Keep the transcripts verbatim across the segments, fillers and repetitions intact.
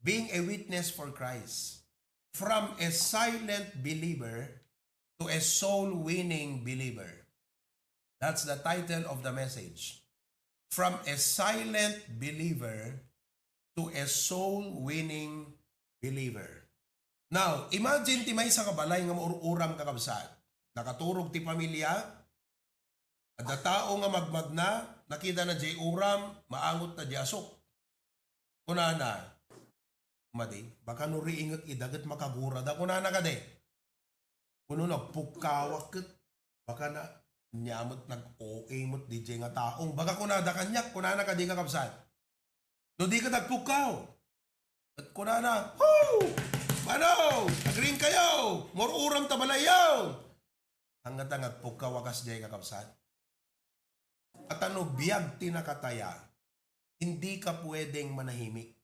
being a witness for Christ. From a silent believer to a soul-winning believer. That's the title of the message. From a silent believer to a soul-winning believer. Now, imagine ti maysa ka balay nga maur-uram, kakabsat. Nakaturog ti pamilya, adda tao nga magmagna, nakitana jay uram, maangot na jay asuk. Kunana, "Madi, baka no riingek ida ket makagurada," kunana kadi. Kuno nagpukkawak ket, "Baka na, nia met nag-O A met D J nga taong." Baka kunada kaniak, kunana kadi, kakabsat. No di ka nagpukkaw. Ket kunana, "Ho! Mano! Agriing kayo! Maur-uram ta balayyo!" Hanggat nga agpukkaw a kasdiay, kakabsat. At ano biag ti nakataya, hindi ka pwedeng manahimik.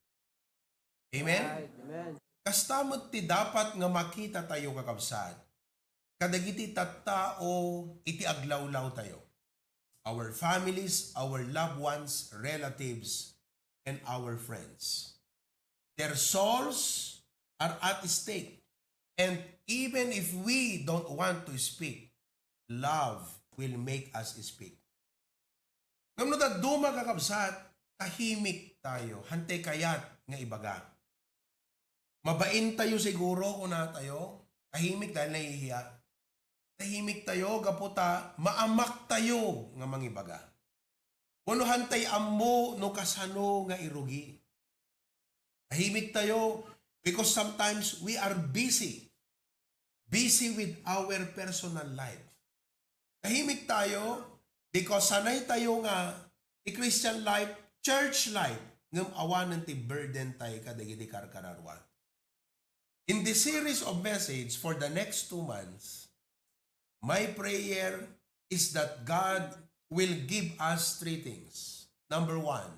Amen? Right. Amen. Kasta met ti dapat nga makita tayo, kakabsat, kadagiti tattao iti aglawlaw tayo. Our families, our loved ones, relatives, and our friends. Their souls are at stake. And even if we don't want to speak, love will make us speak. Ngem no dadduma, kakabsat, tahimik tayo, hantay kayat nga ibaga. Mabain tayo siguro, kuna tayo, tahimik dahil nahihiya. Tahimik tayo, gapu ta maamak tayo nga mangibaga. Wenno hantay ammo no kasano nga irugi. Tahimik tayo because sometimes we are busy. Busy with our personal life. Tahimik tayo because sanay tayo nga ti Christian life, church life, ngem awanen ti burden tayo kadagiti karkararua. In this series of message for the next two months, my prayer is that God will give us three things. Number one,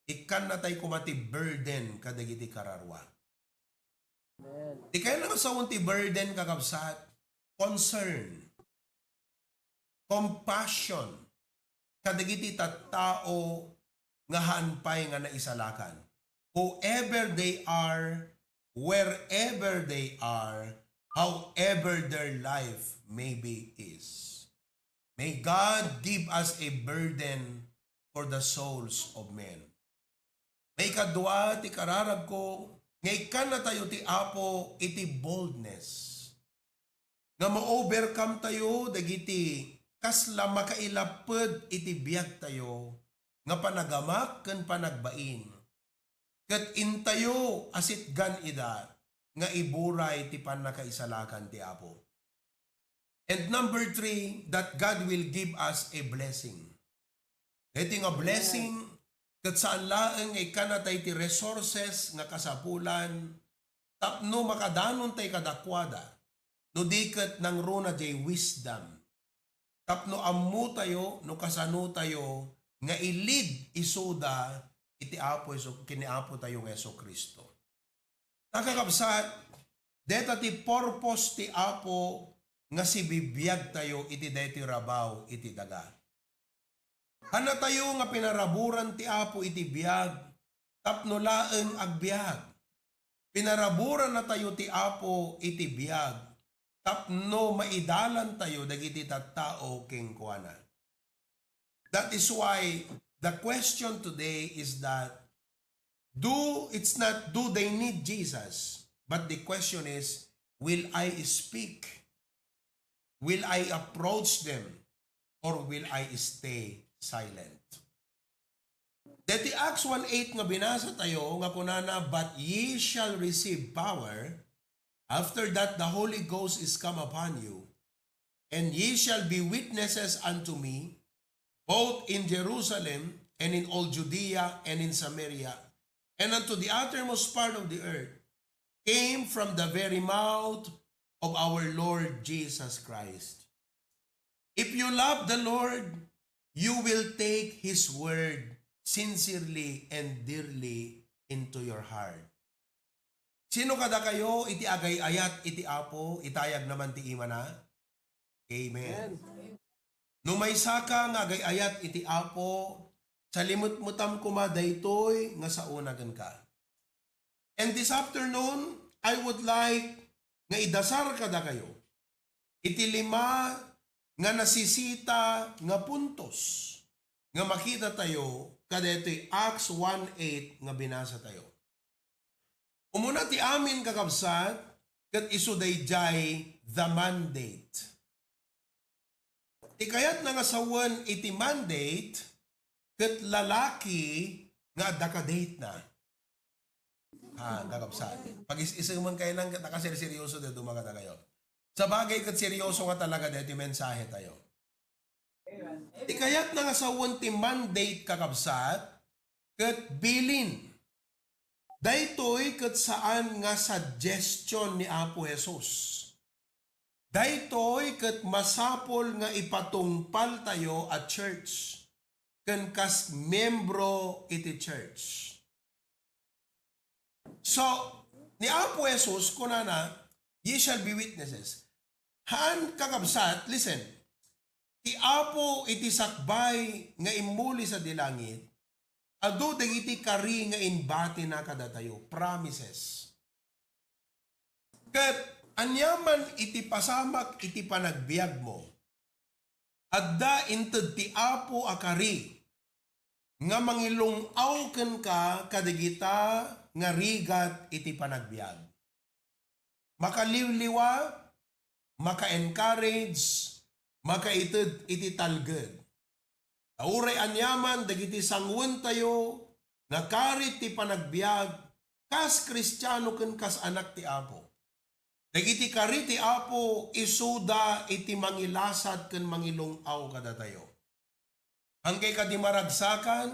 ikkanna tayo koma ti burden kadagiti kararua. Amen. Ti kayatna nga sawen ti burden, kakabsat, concern, compassion, kadagiti tattao nga haan pay nga naisalakan. Whoever they are, wherever they are, however their life maybe is. May God give us a burden for the souls of men. Maikadua ti kararagko, nga ikkanna tayo ti Apo iti boldness. Nga ma-overcome tayo dagiti kasla makailapped iti biag tayo nga panagamak ken panagbain. Ket intayo a sitgan ida nga iburay ti pannakaisalakan ti Apo. And number three, that God will give us a blessing. Daytoy nga blessing, ket saan laeng nga ikkanna tayo ti resources nga kasapulan tapno makadanon tayo kadakuada, no di ket nangruna jay wisdom. Tapno ammo tayo no kasano tayo nga i-lead isuda iti Apo Jesu, ken ni Apo tayo nga Jesu-Cristo. Kakabsat, deta ti purpose ti Apo nga sibibiag tayo iti daytoy rabaw iti daga. Haan tayo nga pinaraburan ti Apo iti biag tapno laeng agbiag. Pinaraburan natayo ti Apo iti biag tapno maidalan tayo dagiti tattao kenkuana. That is why the question today is that do, it's not do they need Jesus, but the question is, will I speak? Will I approach them? Or will I stay silent? Deti Acts one eight nga binasa tayo nga kunana, "But ye shall receive power, after that the Holy Ghost is come upon you, and ye shall be witnesses unto me, both in Jerusalem and in all Judea and in Samaria, and unto the uttermost part of the earth," came from the very mouth of our Lord Jesus Christ. If you love the Lord, you will take His word sincerely and dearly into your heart. Sino kadakayo iti agay-ayat iti Apo, itayag naman ti imana? Amen. Amen. No maysaka nga agay-ayat iti Apo, salimetmetam koma daytoy nga saona kenka. And this afternoon, I would like nga idasar kadakayo iti lima nga nasisita nga puntos nga makita tayo kadaytoy Acts one eight nga binasa tayo. Umuna ti amin, kakabsat, ket isu daydiay the mandate. Ti kayatna nga sawen iti mandate ket lalaki nga adda ka-date na. Ha, kakabsat. Pag-is-iseman kayo lang ket nakaserseryoso da dumakada kayo. Sa bagay ket seryoso nga talaga daytoy mensahe tayo. Ti kayatna nga sawen ti mandate, kakabsat, ket bilin. Daytoy ket saan nga suggestion ni Apo Jesus. Daytoy ket masapul nga ipatungpaltayo a church ken kas miyembro iti church. So, ni Apo Jesus, kunana, "Ye shall be witnesses." Haan, kakabsat, listen. Ti Apo iti sakbay nga immuli sadi langit, adu dagiti kari nga inbatina kadatayo, promises. Ket aniaman iti pasamak iti panagbiagmo, adda inted ti Apo a kari nga mangilung-aw kenka kadagita nga rigat iti panagbiag. Makaliwliwa, maka-encourage, makaited iti talged. Ta uray aniaman dagiti sanguentayo nga kari ti panagbiag kas Kristiano ken kas anak ti Apo. Dagiti kari ti Apo isuda iti mangilasat ken mangilung-aw kadatayo. Haankayo kadi maragsakan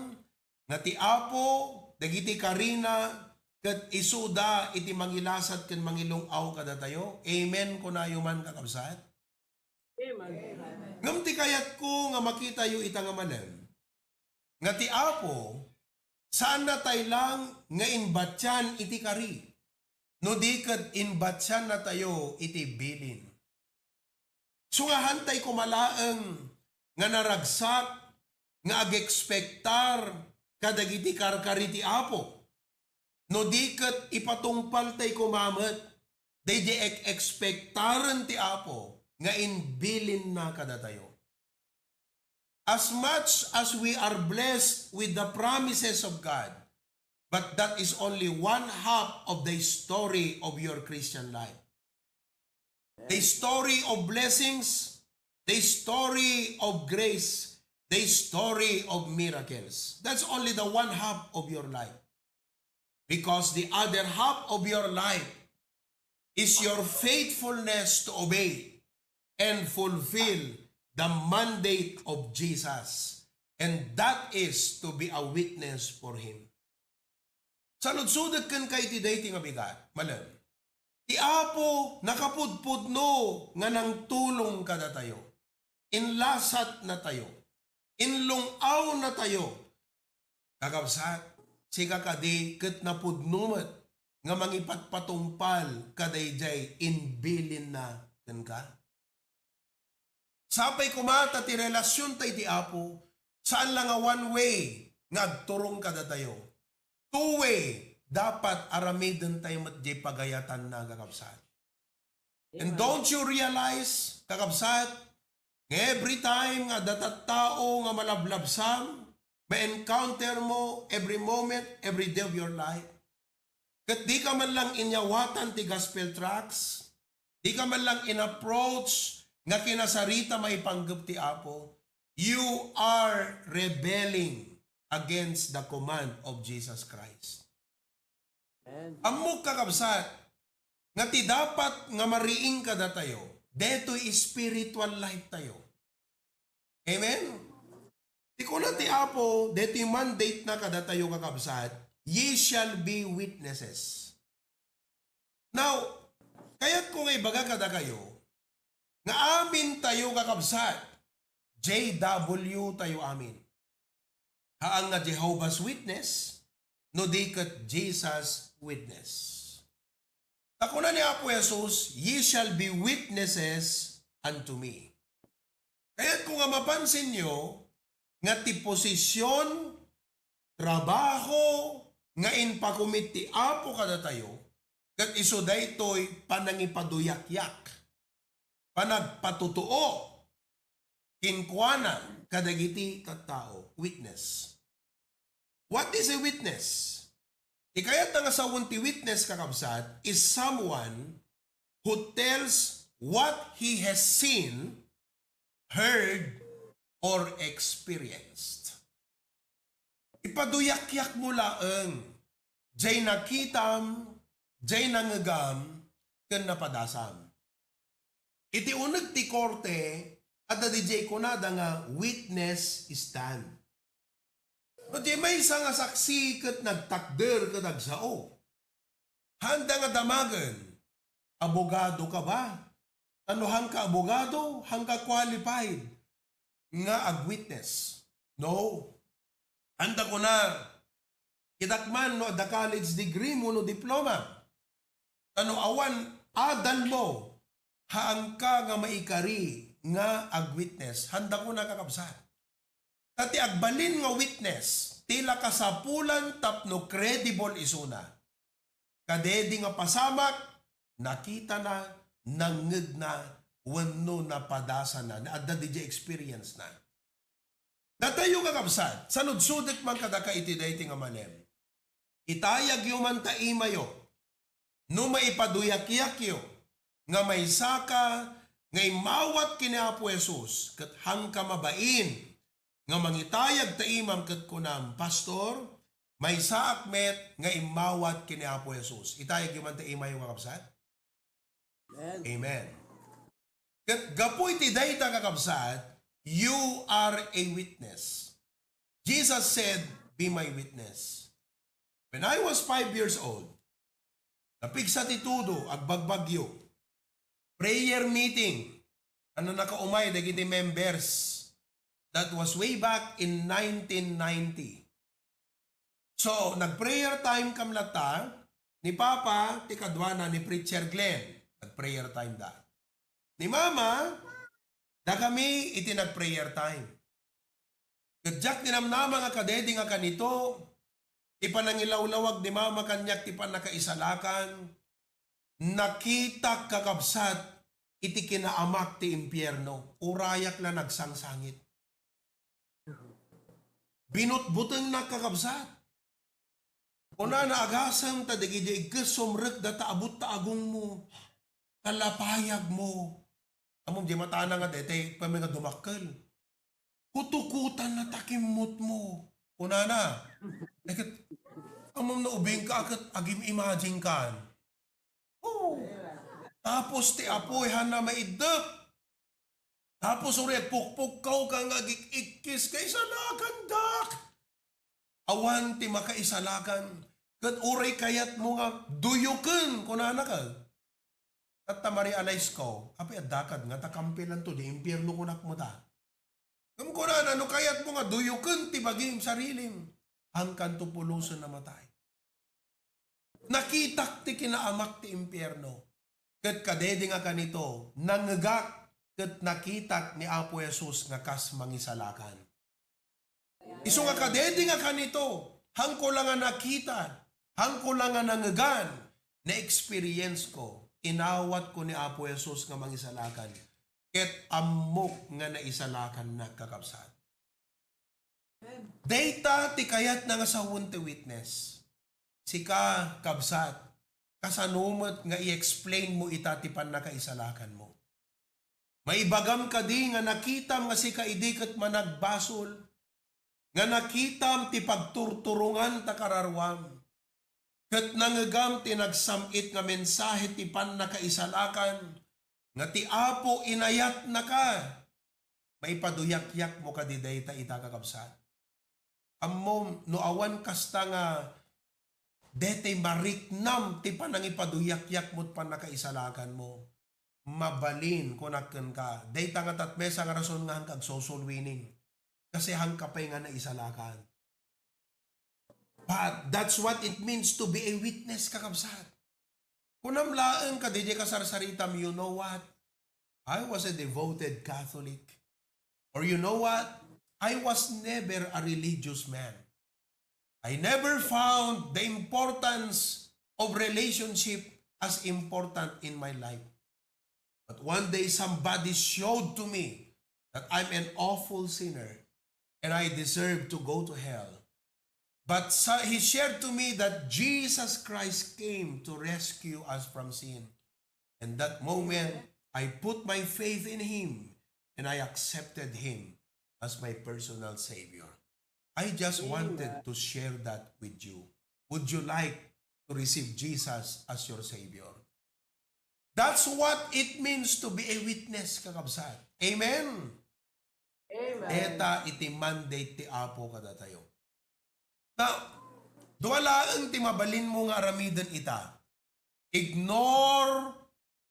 nga ti Apo dagiti karina ket isuda iti mangilasat ken mangilung-aw kadatayo? Amen kunayo man, kakabsat? Amen. Ngem ti kayatko nga makitayo ita nga malem, nga ti Apo, saannatay lang nga inbatian iti kari, no di ket inbatiannatayo iti bilin. Sungaantay koma laeng nga naragsak nga agekspektar kadagiti karkari ti Apo, no di ket ipatungpaltay koma met daydi ek-ekspektaren ti Apo nga imbilinna kadatayo. As much as we are blessed with the promises of God, but that is only one half of the story of your Christian life. The story of blessings, the story of grace, the story of miracles. That's only the one half of your life. Because the other half of your life is your faithfulness to obey and fulfill the mandate of Jesus, and that is to be a witness for Him. Saludsodek kenka iti daytoy nga bigat, malem. Ti Apo nakapudpudno nga nangtulong kadatayo. Inlasatnatayo. Inlung-awnatayo. Kakabsat, sika kadi ket napudno met nga mangipatpatungpal kadaydiay imbilinna kenka? Sapay koma ta ti relasionta iti Apo, saan la nga one way nga agturong kadatayo. Two way, dapat aramidentayo met diay pagayatanna, kakabsat. And don't you realize, kakabsat, nga every time nga adda tattao nga malablabsam, ma-encounter mo every moment, every day of your life, ket di ka man lang inyawatan ti gospel tracts, di ka man lang in-approach nga kinasarita maipanggep ti Apo, you are rebelling against the command of Jesus Christ. Ammok, kakabsat, nga ti dapat nga mariing kadatayo, detoy spiritual life tayo. Amen? Ti kuna ti Apo, detoy mandate na kadatayo, kakabsat, "Ye shall be witnesses." Now, kayatko nga ibaga kadakayo, nga amin tayo, kakabsat, J W tayo amin. Haan nga Jehovah's Witness, no di ket Jesus Witness. Ta kuna ni Apo Jesus, "Ye shall be witnesses unto me." Kayatko nga mapansin nyo nga ti posisyon, trabaho, nga impakumit ti Apo kadatayo, ket isu daytoy panangipaduyakyak, panagpatutuo kenkuana kadagiti tattao. Witness. What is a witness? Ti kayatna nga sawen ti witness, kakabsat, is someone who tells what he has seen, heard, or experienced. Ipaduyakyak mo laeng, jay nakitam, jay nangegam, ken napadasam. Iti uneg ti korte, adda didiay kunada nga witness stand. No, diay maysa nga saksi ket nagtakder ket agsao. Haanda nga damagen, abogado ka ba? Ta no haanka abogado, haanka qualified nga agwitness. No. Haanda kuna, kitak man no adda college degree mo no diploma. Ta no awan adal mo, haanka nga maikari nga agwitness. Haanda kuna, kakabsat. Ta ti agbalin nga witness, ti la kasapulan tapno credible isuna. Kadedi nga pasamak, nakitana, nangngegna, wenno napadasana, adda didiay experience na. Datayo, kakabsat, sanudsodek man kadaka iti daytoy nga malem. Itayagyo man ta imayo, no maipaduyakyakyo nga maysaka nga immawat ken ni Apo Jesus, ket haanka mabain nga mangitayag ta imam ket kunam, "Pastor, maysaak met nga immawat ken ni Apo Jesus." Itayagyo man ta imayo, kakabsat. Amen. Amen. Ket gapu iti dayta, kakabsat, you are a witness. Jesus said, "Be my witness." When I was five years old, napigsa ti tudo, agbagbagyo. Prayer meeting, ano, nakaumay dagiti members. That was way back in nineteen ninety. So, nag-prayer time kam latta, ni Papa, ti kaduana, ni Preacher Glenn, nag-prayer time da. Ni Mama, dakami iti nag-prayer time. Ket diak ninamnama nga kadedi nga kanito, ti panangilawlawag ni Mama kaniak ti pannakaisalakan, nakitak, kakabsat, iti kinaamak ti impierno, urayak la nagsangsangit. Binutbutengnak, kakabsat. Kunana, "Agasem ta dagidi igkes sumrekda ta abut ta agongmo. Kalapayagmo." Ammom, di matana nga daytay pay nga dumakkel. "Kutukutan na ta kimmutmo." Kunana, "Ay, ket, ammom no ubing ka, ket agim-imagine kan." Oh. Tapos ti apoy, haanna maiddep. Tapos uray agpukpukkaw ka nga agik-ikkis, "Kaisalakandak." Awan ti makaisalakan. Ket uray kayatmo nga duyoken, kunana ka. Tatta, ma-realize ko, apay, adda kad nga ta kampilanto, di impierno kunak met a. Ngem kunana, no kayatmo nga duyoken ti bagim, sarilim, haankanto pulosen a matay. Nakitak ti kinaamak ti impierno. Ket kadedi nga kanito, nangngegak ket nakitak ni Apo Jesus nga kas mangisalakan. Isu nga kadedi nga kanito, haanko la nga nakita, haanko la nga nangngegan, na-experience ko, inawat ko ni Apo Jesus nga mangisalakan, ket ammok nga naisalakannak, kakabsat. Dayta ti kayatna nga sawen ti witness. Sika, kabsat, kasano met nga i-explain mo ita ti pannakaisalakanmo? Maibagam kadi nga nakitam nga sika idi ket managbasol, nga nakitam ti pagturturongan ta kararuam, ket nangngegam ti nagsam-it nga mensahe ti pannakaisalakan, nga ti Apo inayatnaka? Maipaduyakyakmo kadi dayta ita, kakabsat? Ammom, no awan kasta nga daytay mariknam ti panangipaduyakyakmo ti pannakaisalakanmo, mabalin, kunak kenka, dayta nga tat mesa nga rason nga haanka agsoulsoulwinning. Kasi haanka pay nga naisalakan. But that's what it means to be a witness, kakabsat. Kunam laeng kadi diay kasarsaritam, "You know what? I was a devoted Catholic." Or, "You know what? I was never a religious man." I never found the importance of relationship as important in my life. But one day somebody showed to me that I'm an awful sinner and I deserve to go to hell. But sa- he shared to me that Jesus Christ came to rescue us from sin. And that moment, I put my faith in him and I accepted him as my personal Savior. I just wanted to share that with you. Would you like to receive Jesus as your Savior? That's what it means to be a witness, kakabsat. Amen? Amen. Deta iti mandate ti Apo kadatayo. Na, dua laeng ti mabalinmo nga aramiden ita. Ignore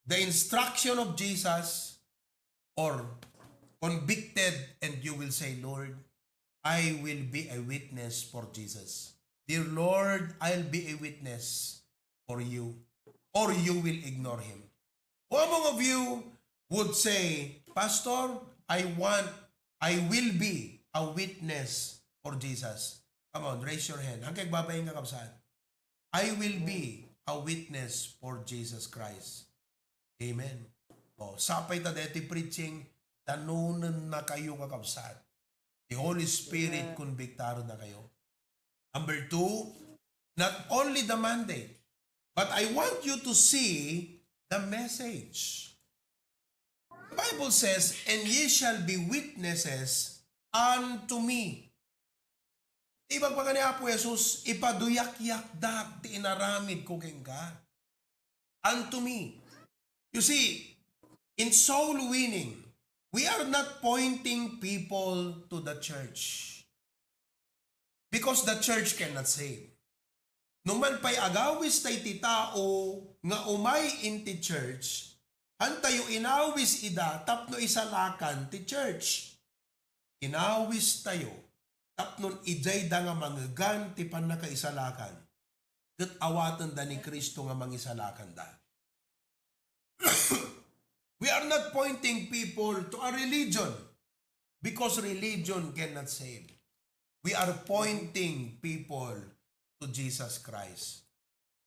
the instruction of Jesus or convicted and you will say, "Lord, I will be a witness for Jesus. Dear Lord, I'll be a witness for you." Or you will ignore him. Who among of you would say, "Pastor, I want, I will be a witness for Jesus"? Come on, raise your hand. Hangkay babaeng, kakabsat. "I will be a witness for Jesus Christ." Amen. O, sapay ta deti preaching, danonennakayo, kakabsat. The Holy Spirit convictarennakayo. Number two, not only the mandate, but I want you to see the message. The Bible says, "And ye shall be witnesses unto me." Ibagbaga ni Apo Jesus, "Ipaduyakyakdak ti inaramidko kenka." Unto me. You see, in soul winning, we are not pointing people to the church because the church cannot save. Nung man pay agawis tay ti tao nga umay inti church, hantayo inawis ida tapno isalakan ti church. Inawis tayo tapno idiay da nga mangegan ti pannakaisalakan, ket awatenda ni Cristo nga mangisalakanda. We are not pointing people to a religion because religion cannot save. We are pointing people to Jesus Christ.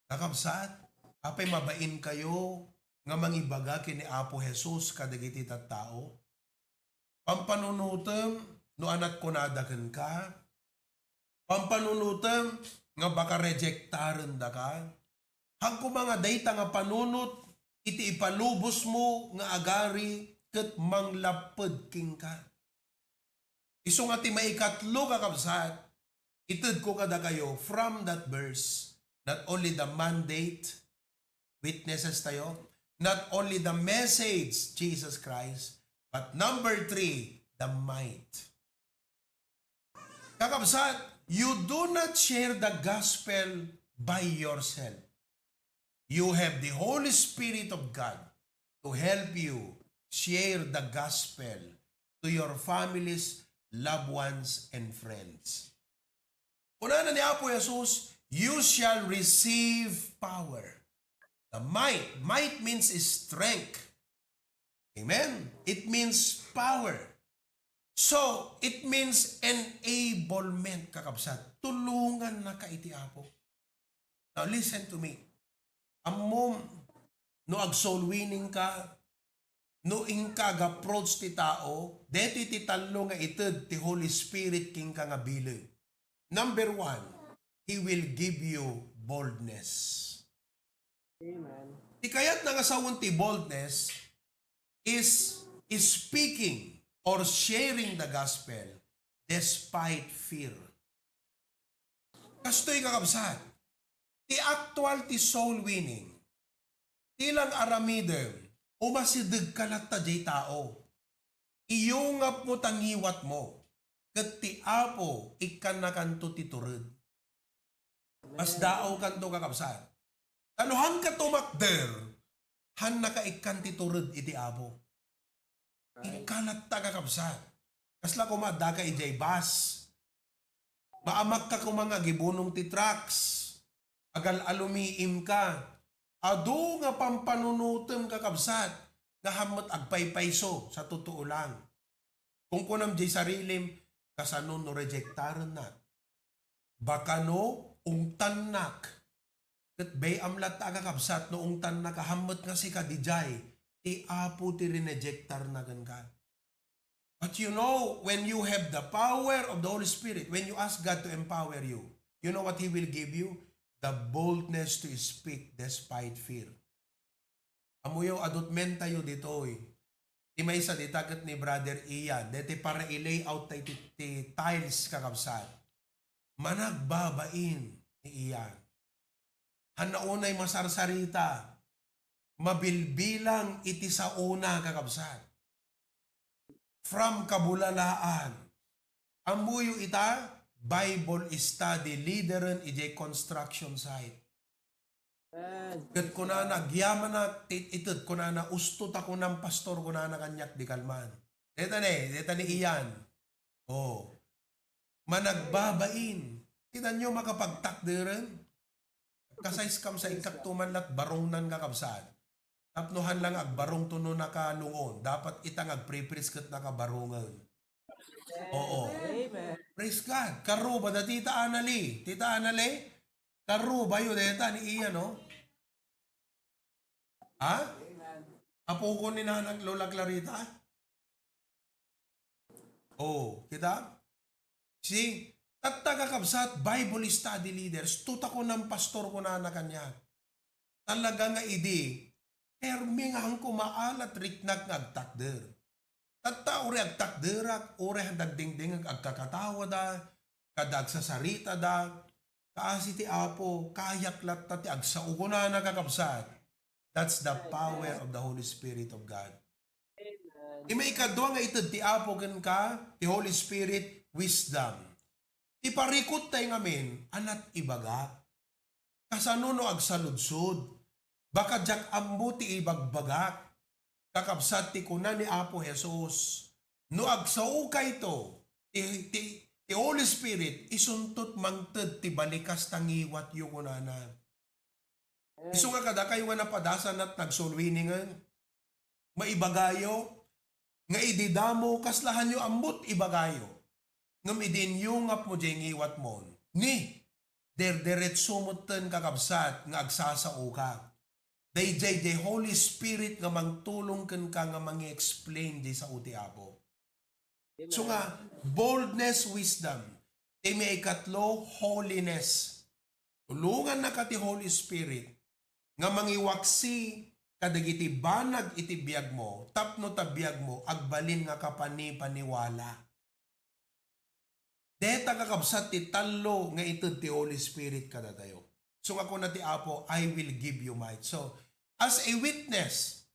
Kakabsat, apay mabainkayo nga mangibaga ken ni Apo Jesus kadagiti tattao? Pampanunotem no anat kunada kenka? Pampanunotem nga baka rejektarendaka? Hagkoma nga dayta nga panunot iti ipalubosmo nga agari ket manglapped kenka. Isu nga ti maikatlo, kakabsat, itedko kadakayo from that verse, not only the mandate, witnesses tayo, not only the message, Jesus Christ, but number three, the might. Kakabsat, you do not share the gospel by yourself. You have the Holy Spirit of God to help you share the gospel to your families, loved ones, and friends. Kunana ni Apo Jesus, "You shall receive power." The might, might means strength. Amen? It means power. So, it means enablement, kakabsat. Tulongannaka iti Apo. Now, listen to me. Ammom, no ag-soul winning ka, no inka ag-approach ti tao, detoy ti tallo nga ited ti Holy Spirit kenka nga bileg. Number one, He will give you boldness. Amen. Ti kayatna nga sawen ti boldness is speaking or sharing the gospel despite fear. Kastoy, kakabsat, ti actual ti soul winning, ti lang aramidem, umasidegka latta jay tao. Iyungapmo ta ngiwatmo, ket ti Apo ikkannakanto ti tured. Masdaawkanto, kakabsat. Ta no hanka tumakder, hannaka ikkan ti tured iti Apo. Inka latta, kakabsat. Kasla koma addaka idiay bus. Maamakka koma nga agibunong ti trucks. Agal-alumiimka. Adu nga pampanunotem, kakabsat, nga hammet agpaypayso sa totoo lang. Kunkunam jay sarilim, kasano no rejektarennak? Baka no, ungtannak. Ket bay-am latta a kakabsat no ungtannak a hammet nga sika dijay, ti Apo ti rinejektarna kenka. But you know, when you have the power of the Holy Spirit, when you ask God to empower you, you know what He will give you? The boldness to speak despite fear. Ammoyo, adutmentayo ditoy. Ti maysa dita ket ni Brother Ian, deti para i-layout tay ti, ti tiles, kakabsat. Managbabain ni Ian. Hanna unay masarsarita, mabilbilang iti saona, kakabsat. From kabulalaan. Ammoyo ita, Bible study leaderen idiay construction site. Amen. Ket kunana, agyamanak ti ited, kunana, "Usto ta kunam, pastor," kunana kaniak, "di kalman." Deta ne, deta ni Ian. Oh. Managbabain. Kita nyo, makapagtakderen. Kasayskam sa inkaktuman lat barongnan, kakabsat. Tapno han lang agbarong to no nakalungon. Dapat ita nga agpripris ket nakabarongen. Oo. Amen. Praise God. Karuba da Tita Anali. Tita Anali, karuba yo deta ni Ian, no? Ha? Apo ko ni Nanang Lola Clarita? Oh, kita? Si, tatta kakabsat, Bible study leaders, tuta ko ng pastor ko na kanya. Talaga nga idi, permi nga hangko maalat riknak nga agtakder. Tatta, uri agtakderak, uri dagdingding agkakatawada, kada agsasaritada, kaasi ti Apo, kayak latta ti agsao, kunana, kakabsat. That's the power of the Holy Spirit of God. Amen. Ti maikadua nga ited ti Apo kenka, ti Holy Spirit, wisdom. Ti parikut tayo ngamin, anat ibagak. Kasano no agsaludsod? Baka diak ammo ti ibagbagak. Kakabsat ti kuna ni Apo Jesus, no agsaokayto, ti, ti, ti Holy Spirit, isuntot mangted ti balikas ta ngiwatyo, kunana. Isu nga kadakayo nga napadasan at nagsulwiningen, maibagayo, nga idi damo, kaslahanyo ammot ibagayo. Ngem idi inyungapmo diay ngiwatmon, ni, derderetso metten, kakabsat, nga agsasaoka. Daydiay diay Holy Spirit nga mangtulong kenka nga mangi-explain diay sao ti Apo. So nga, boldness, wisdom. Ti maikatlo, holiness. Tulongannaka ti Holy Spirit nga mangiwaksi kadagiti banag iti biagmo, tapno ta biagmo agbalin nga kapanipaniwala. Deta, kakabsat, ti tallo nga ited ti Holy Spirit kadatayo. So nga kuna ti Apo, "I will give you might." So, as a witness,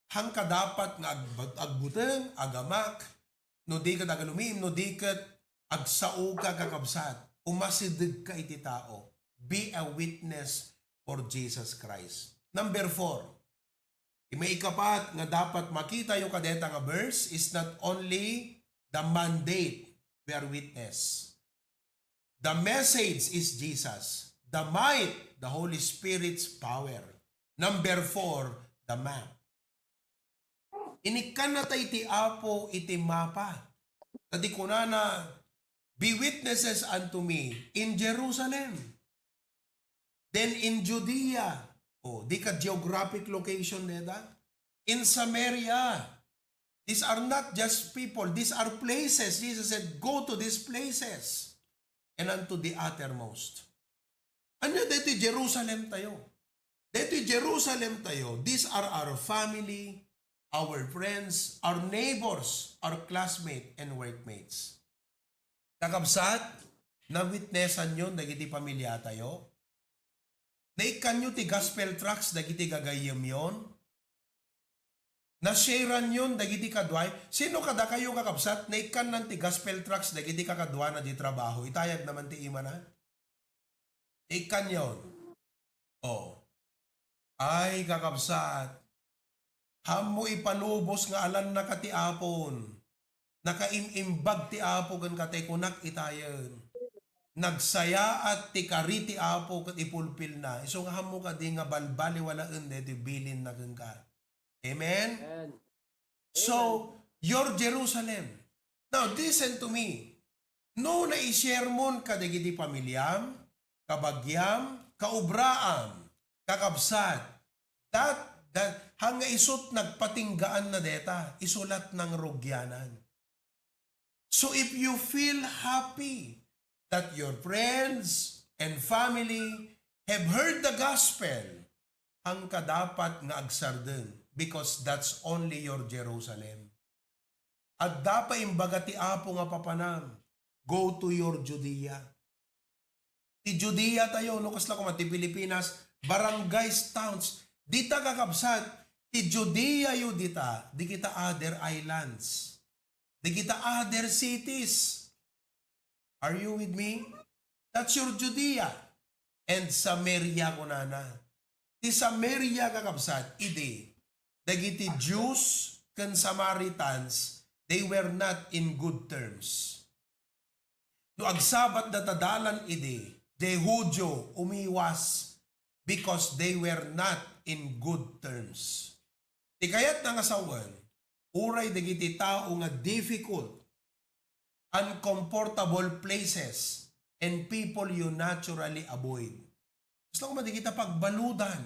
hangka dapat nga ag-, agbuteng, agamak, no di ket agalumiim, no di ket agsaoka, kakabsat, umasidegka iti tao. Be a witness for Jesus Christ. Number four, ti maikapat nga dapat makitayo kadeta nga verse is not only the mandate, we are witness. The message is Jesus. The might, the Holy Spirit's power. Number four, the map. Inikkanna tay ti Apo iti mapa. Ta di kunana, "Be witnesses unto me in Jerusalem." Then in Judea, oh, di ka geographic location deta. In Samaria, these are not just people, these are places. Jesus said, "Go to these places and unto the uttermost." Ania daytoy Jerusalem tayo? Daytoy Jerusalem tayo, these are our family, our friends, our neighbors, our classmate, and workmates. Kakabsat, na-witnessan yon dagiti pamilya tayo? Naikkan yo ti gospel tracts dagiti gagayyem yon? Na-sharean yon dagiti kaduay? Sino kadakayo, kakabsat, naikkannan ti gospel tracts dagiti kakaduana di trabaho? Itayag naman ti imana. Ikkan yon. Oh. Ay, kakabsat, hammo ipalubos nga alannaka ti Apon. Nakaim-imbag ti Apo ken katay kunak itayen. Nagsayaat ti kari ti Apo ket ipulpilna. Isu nga hammo kadi nga balbaliwalaen daytoy bilinna kenka. Amen? Amen. So, your Jerusalem. Now, listen to me. No naisharemonka dagiti pamiliam, kabagiam, kaubraam, kakabsat, that, that, haan nga isut' nagpatinggaanna deta, isu latna nga rugianan. So if you feel happy that your friends and family have heard the gospel, haanka dapat nga agsardeng, because that's only your Jerusalem. Adda pay imbaga ti Apo nga papanam, "Go to your Judea." Ti Judea tayo, no, kasla koma ti Pilipinas, barangays, towns. Dita, kakabsat, ti Judea yo dita, di kita other islands. Di kita other cities. Are you with me? That's your Judea. And Samaria, kunana. Ti Samaria, kakabsat, idi, dagiti Jews ken Samaritans, they were not in good terms. No agsabatda ta dalan idi, diay Judio umiwas because they were not in good terms. Ti kayatna nga sawen, uray dagiti tao nga difficult, uncomfortable places, and people you naturally avoid. Basta koma dagita pagbaludan.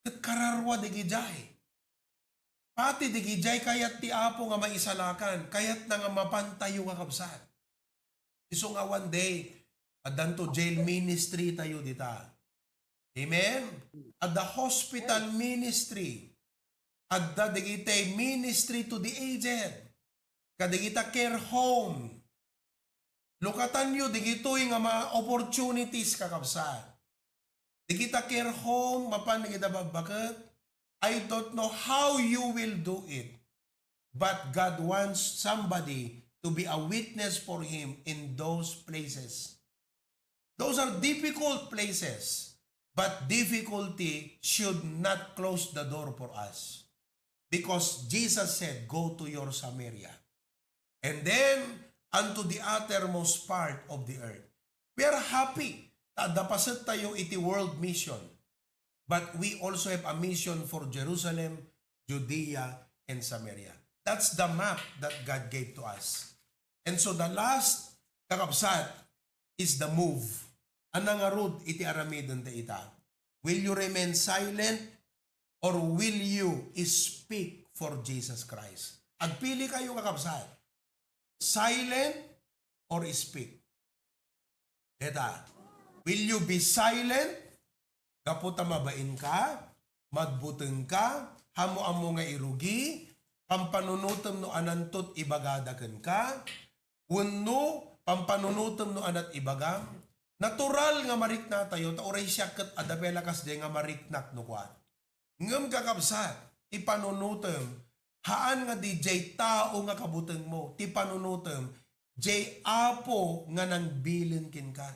Ket kararua dagidiay. Pati dagidiay kayat ti Apo nga maisalakan, kayatna nga mapantayo, kakabsat. Isu nga one day, addanto jail ministry tayo dita. Amen? Adda hospital ministry. Adda dagiti ministry to the aged. Kadagita care home. Lukatanyo dagitoy nga mga opportunities, kakabsat. Dagita care home, mapan dagita babbaket, I don't know how you will do it, but God wants somebody to be a witness for Him in those places. Those are difficult places, but difficulty should not close the door for us, because Jesus said, "Go to your Samaria." And then, unto the uttermost part of the earth. We are happy ta adda paset tayo iti world mission. But we also have a mission for Jerusalem, Judea, and Samaria. That's the map that God gave to us. And so the last, kakabsat, is the move. Ania ngarud iti aramiden ta ita? Will you remain silent or will you speak for Jesus Christ? Agpili kayo, kakabsat. Silent or speak? Deta, will you be silent? Gapu ta mabain ka, magbuteng ka, ammo-ammo nga irugi, pampanunotem no ananto ti ibagada kenka, wenno pampanunotem no ania ti ibagam. Natural nga mariknatayo, ta uray siak ket adda pay lakas diay nga mariknak no kuan. Ngem kakabsat, ti panunotem, haan nga diay tao nga kabutengmo, ti panunotem, diay Apo nga nangbilin kenka.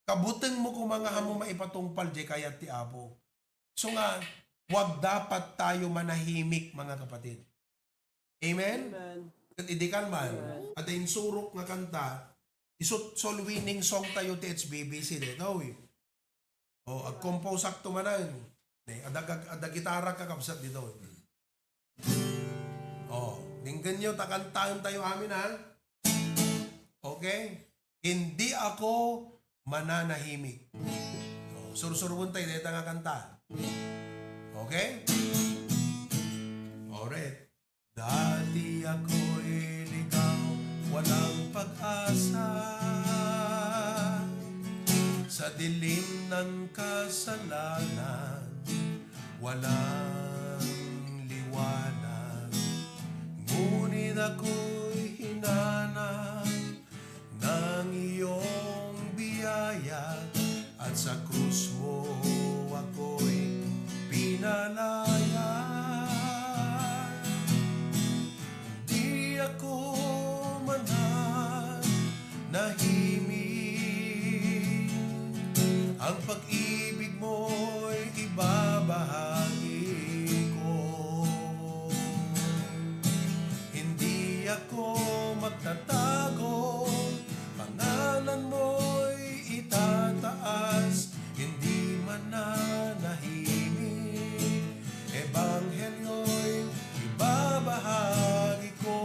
Kabutengmo koma nga ammo maipatungpal diay kayat ti Apo. So nga, wag dapat tayo manahimik, mga kapatid. Amen? Amen. Ket idi kalman, Amen. Adda insurok nga kanta, isut soul winning song tayo ti H B B C daytoy. O, agkomposak to manen. Ne, adda, adda gitara, kakabsat, ditoy. O, denggenyo ta kantaen tayo amin, ha? Okay? Hindi ako mananahimik. O, sursuroen tayo dayta nga kanta. Okay? Alright. Dati ako'y ligaw, walang pag-asa. Sa dilim ng kasalanan, walang liwanag. Ngunit ako'y hinanap ng iyong biyaya at sa krus mo ako'y pinalaya. Di ako mananahimik. Ang pag-ibig mo'y ibabahagi ko. Hindi ako magtatago, pangalan mo'y itataas, hindi mananahimik, ebanghelyo'y ibabahagi ko.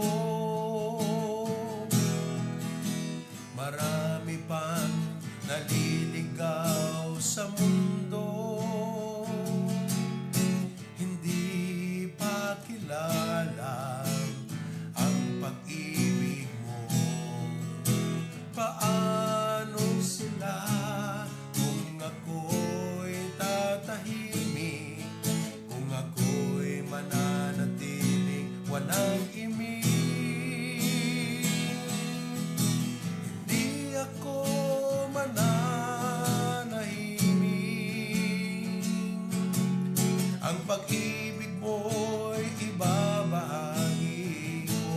Pag-ibig mo'y ibabahagi ko.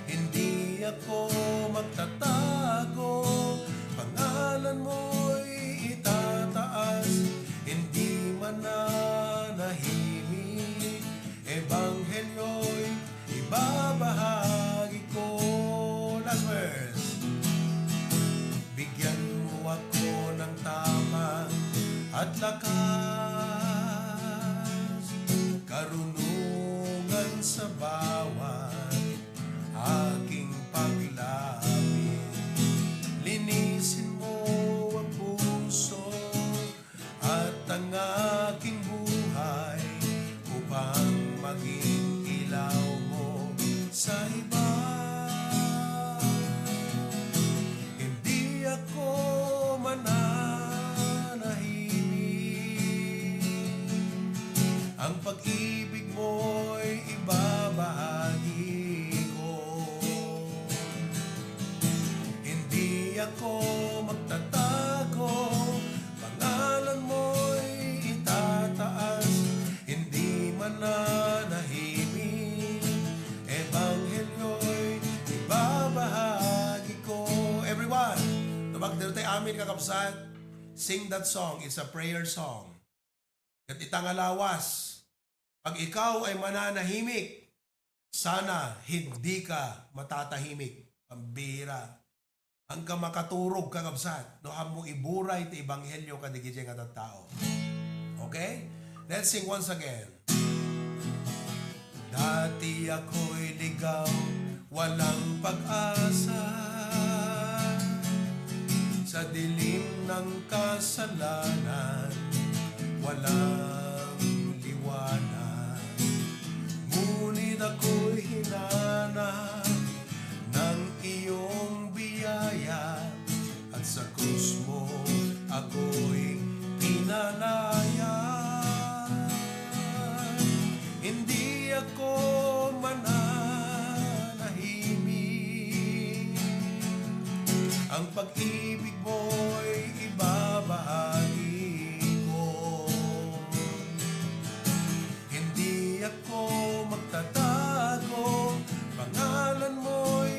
Hindi ako magtatago, pangalan mo'y itataas, hindi mananahimik, ebanghelyo'y ibabahagi ko. Last verse. Bigyan mo ako ng tapang at lakas, karunungan sa bawat aking paglabi. Linisin mo ang puso at ang aking buhay upang maging ilaw mo sa iba. Hindi ako mananahimik. Ang pag-ibig mo'y ibabahagi ko. Hindi ako magtatago, pangalan mo'y itataas, hindi mananahimik, ebanghelyo'y ibabahagi ko. Everyone, tumagder tayo amin, kakabsat. Sing that song. It's a prayer song. Ket ita nga lawas, pag ikaw ay mananahimik, sana hindi ka matatahimik. Pambira. Ang ka makaturog, kakabsat, no, ammo iburay ti ebanghelyo kadagiti nga tattao. Okay? Let's sing once again. Dati ako'y ligaw, walang pag-asa. Sa dilim ng kasalanan, walang liwanag. Ngunit ako'y hinanap ng iyong biyaya, at sa krus mo ako'y pinalaya. Hindi ako mananahimik. Ang pag-ibig mo'y ibabahagi ko. Hindi ako magtatago, pangalan mo'y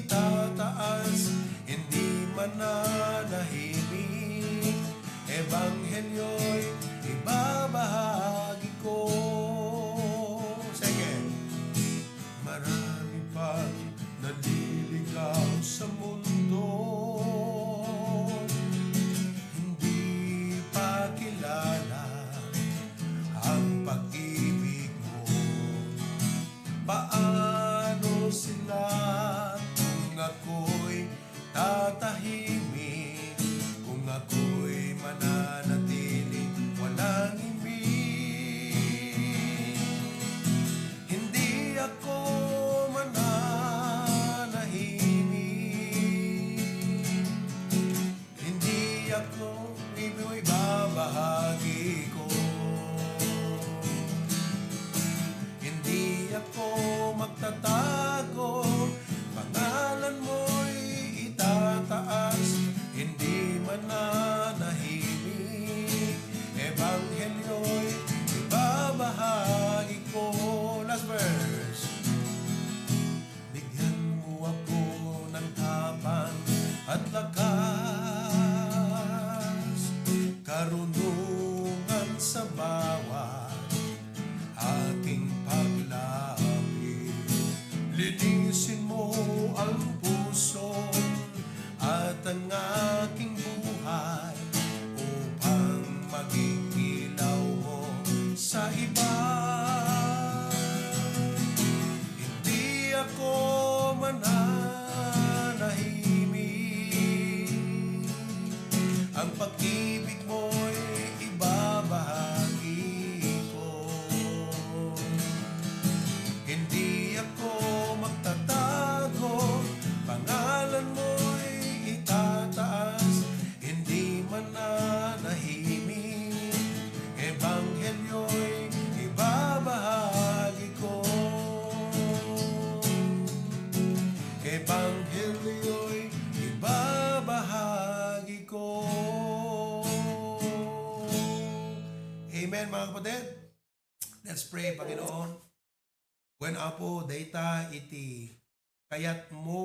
itataas, hindi mananahimik, ebanghelyo'y ibabahagi ko. Second. Marami pang naliligaw sa mundo, hindi pa kilala ang pag-ibig mo. Paano sila kung ako'y tatahimik, kung ako'y mananatili walang imik? Hindi ako mananahimik. Hindi ako ibabahagi ko. Hindi ako magtatago. Pangalan mo'y itataas. Hindi mananahimik. Ebanghelyo'y ibabahagi ko. Last verse. Bigyan mo ako ng tapang at lakas, karunungan sa bawat aking paglabi. Linisin mo ang puso at ang aking buhay upang maging ilaw mo sa iba. Hindi ako mananahimik. Ang pag-ibig mo'y ibabahagi ko. Hindi ako magtatago, pangalan mo'y itataas, hindi mananahimik, ebanghelyo'y ibabahagi ko. Ebanghelyo'y ibabahagi ko. Let's pray, Panginoon. Wen, Apo, dayta iti kayatmo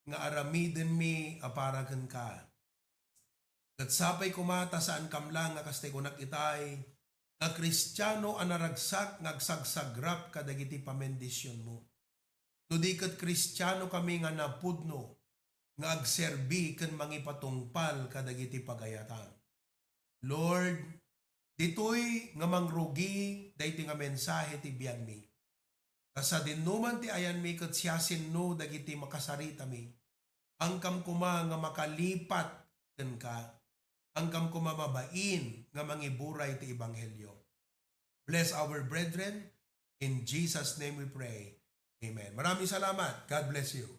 nga aramidenmi a para kenka. Ket sapay koma ta saankam lang nga kas ti kunak itay, nga Kristiano a naragsak nga agsagsagrap kadagiti pamendisionmo. No di ket Kristiano kami nga napudno nga agserbi ken mangipatungpal kadagiti pagayatam. Lord, ditoy nga mangrugi daytoy nga mensahe ti biagmi. Ta sadinoman ti ayanmi ket siasino dagiti makasaritami. Angkam koma nga makalipat kenka. Angkam koma mabain nga mangiburay ti ebanghelio. Bless our brethren. In Jesus' name we pray. Amen. Maraming salamat. God bless you.